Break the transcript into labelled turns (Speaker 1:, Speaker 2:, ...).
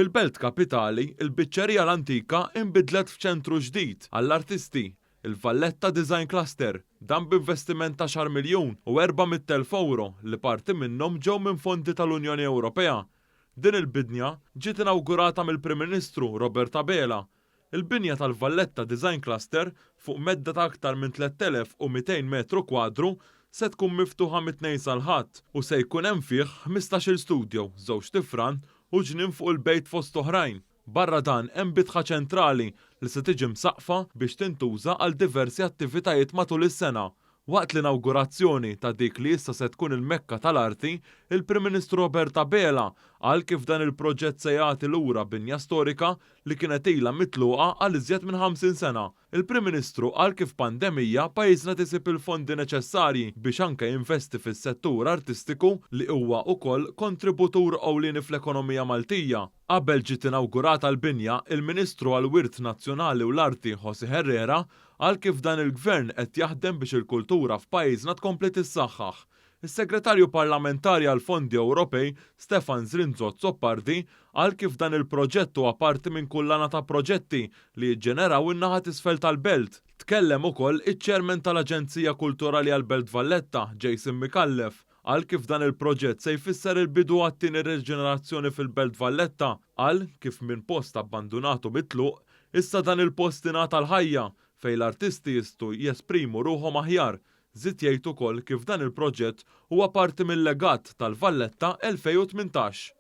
Speaker 1: Fil-belt kapitali, il-Biċċerija l-Antika inbidlet f'ċentru ġdid għall-artisti, il-Valletta Design Cluster. Dan b'investiment ta' għaxar miljun u 400,000 ewro li parti minnhom ġew minn fondi tal-Unjoni Ewropea. Din il-bidnja ġiet inawgurata mill-Prim Ministru Robert Abela. Il-binja tal-Valletta Design Cluster fuq medda ta' aktar minn 3,200 metru kwadru se tkun miftuħa mit-Tnejn sal-Ħadd u se jkun hemm fih 15-il studio, żewġt ifran u ġnien fuq il-bejt fost oħrajn. Barra dan hemm bitħa ċentrali li se tiġi msaqqfa biex tintuża għal diversi attivitajiet matul is-sena. Waqt l-inawgurazzjoni ta' dik li issa se tkun il-Mekka tal-Arti, il-Prim Ministru Robert Abela qal kif dan il-proġett se jagħti lura binja storika li kienet ilha mitluqa għal iżjed minn 50 sena. Il-Prim Ministru qal kif pandemija pajjiżna qed isib il-fondi neċessarji biex anke jinvesti fis-settur artistiku li huwa ukoll kontributur ewlieni fl-ekonomija Maltija. Qabel ġiet inawgurata l-binja, il-Ministru għall-Wirt Nazzjonali u l-Arti José Herrera qal kif dan il-Gvern qed jaħdem biex il-kultura f'pajjiżna tkompli tissaħħaħ. Is-Segretarju Parlamentari għall-Fondi Ewropej, Stefan Zrinzo Azzopardi, qal kif dan il-proġett huwa parti minn kullana ta' proġetti li jiġġeneraw in-naħa t'isfel tal-belt. Tkellem ukoll iċ-Chairman tal-Aġenzija Kulturali għall-Belt Valletta, Jason Micallef, qal kif dan il-proġett se jfisser il-bidu għat-tieni riġenerazzjoni fil-Belt Valletta. Qal kif minn post abbandunat u mitluq, issa dan il-post ingħata l-ħajja fejn l-artisti jistgħu jesprimu ruħhom aħjar. Żied jgħid ukoll kif dan il-proġett huwa parti mil-legat tal-Valletta 2018.